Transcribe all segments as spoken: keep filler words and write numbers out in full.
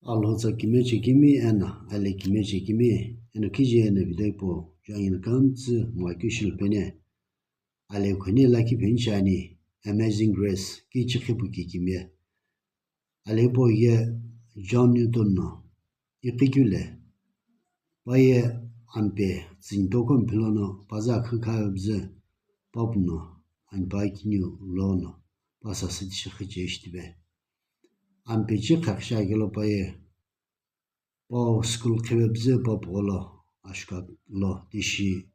Alhou tsa kimiye chekimi eno, ale kimiye chekimi eno, kije eno video hipau, juangino kümtsü mokakeu shilu pene. Ale khone lakhi pheni shiani, Amazing Grace, kichikhi pu kikimiye. Ale hipau ye John Newton no, iqikeu le, pa ye ampe tsüni toko mphilo no, pa za khükha püzü, pa puno, ani pa kiniu lono, pa sasü tishi khiche shitipe. Ampe chi khakhi shiaghi lo pa ye, pau school khive püzü pa pugholo, ashuka lo, tishi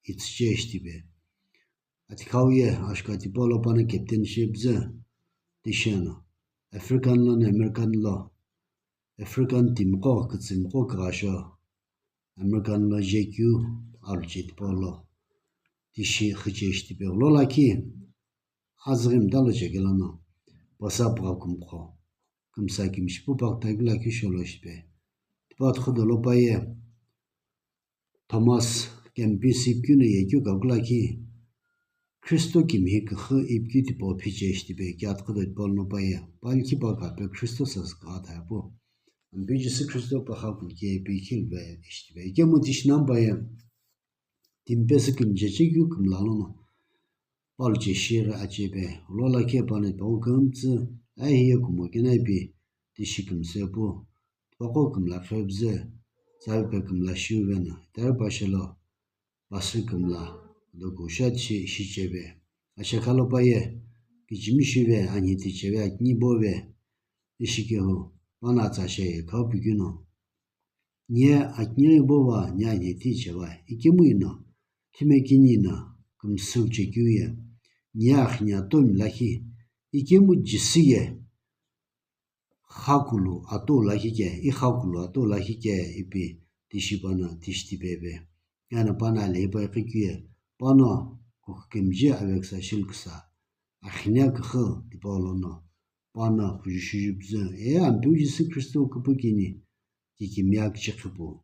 itsüche shitipe. Atikhau ye ashuka tipau lo pano captain shi püzü, tishi eno, African lono American lo, African timiqo, kütsümiqo küghasho, American lo jekeu, aluche tipau lo, tishi khiche shitipe. Lo lakhi, azüghi mta lo chekelo no, pasa pugha kumqo, kümsa kimishi pu pakta keu lakhi sholo shipe. Tipau atughu dolo pa ye, Thomas Kempis ipikeu no yekeu kaku lakhi, Khristo kimihi küxü ipikeu tipau phiche shitipe, kea atughu dolo tipau lono pa ye, pa likhi pa kape Khristo sasü küxü thapu. Ampe Jisü Khristo pa kha kuke ipi khilve shitipe. Ikemu tishi nani pa ye, timi pesü kümje chekeu kümla lono, pa luche shighi achepe. Lo lakhi pano tipau kümtsü, ai hiye kumo kena ipi, tishi kümsü pu, tipaqo kümla khive püzü, tsavepe kümla shiuve no, itaghi pa shelo, pasü kümla, doku sha tishi shicheve. Ashekha lo pa ye, kichimi shive, anheti cheve, akini bove, ishi kehu, pano atsa she khau pikeu no, Nye akini bova, nye anheti cheva, ikemu ino, thime kini ino, kümsü chekeu ye, nye akhini atomi lakhi, ikemu Jisü ye, khakulu ato lakhi ke, ikhakulu ato lakhi ke ipi tishi pano tishi tipeve. Eno pano ale hipau iqikeu ye, pano kukhu kümje aveküsa shiluküsa, akhini küxü tipau lono, pano püzü shuju püzü, e Ampeu Jisü Khristo küpükini, kikimiye kichikhi pu.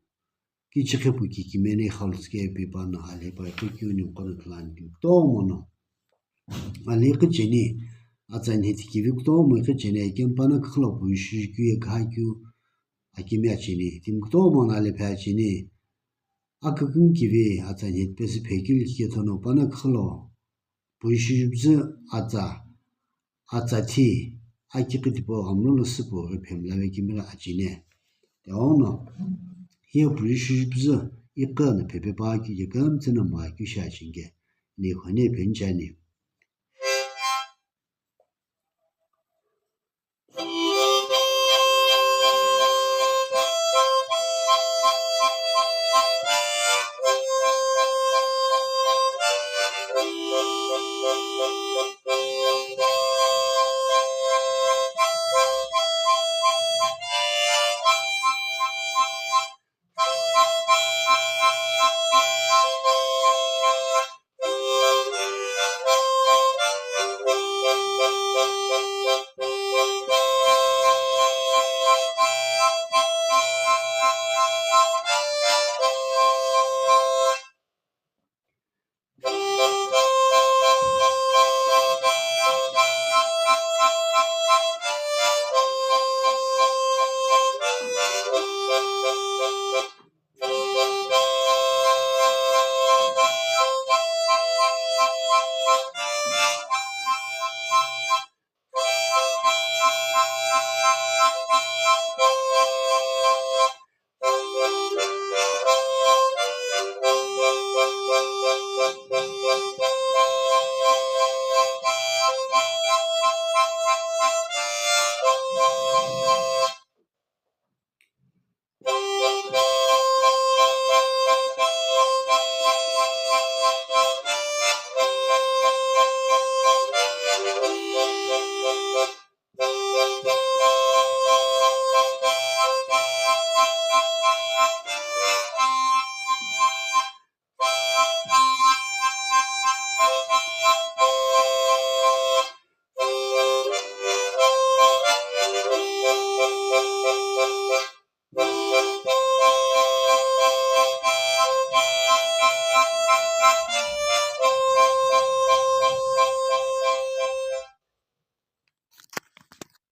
Kichikhi pu kikimiye ni khalutsü ke ipi pano ale hipau iqikeu ni mqono khilani keu kutomo no. Ale iqi cheni, atsa anheti kivi kutomo iqi cheni, ikemu pano küxü lo püzü shuju keu ye küha keu, akimi acheni, timi kutomo no ale phe acheni. Aküküni kivi atsa anheti pesü phekeu likhi kethono pano küxü lo püzü shuju püzü atsa, atsa thi, akiqi tipau ghamlo lo süpu ghi phemlave kimighi acheni. Tighenguno, hiye püzü shuju püzü iqi no phepe pa keu ye kümtsü no mokakeu shi acheni ke, ni khone pheni shiani.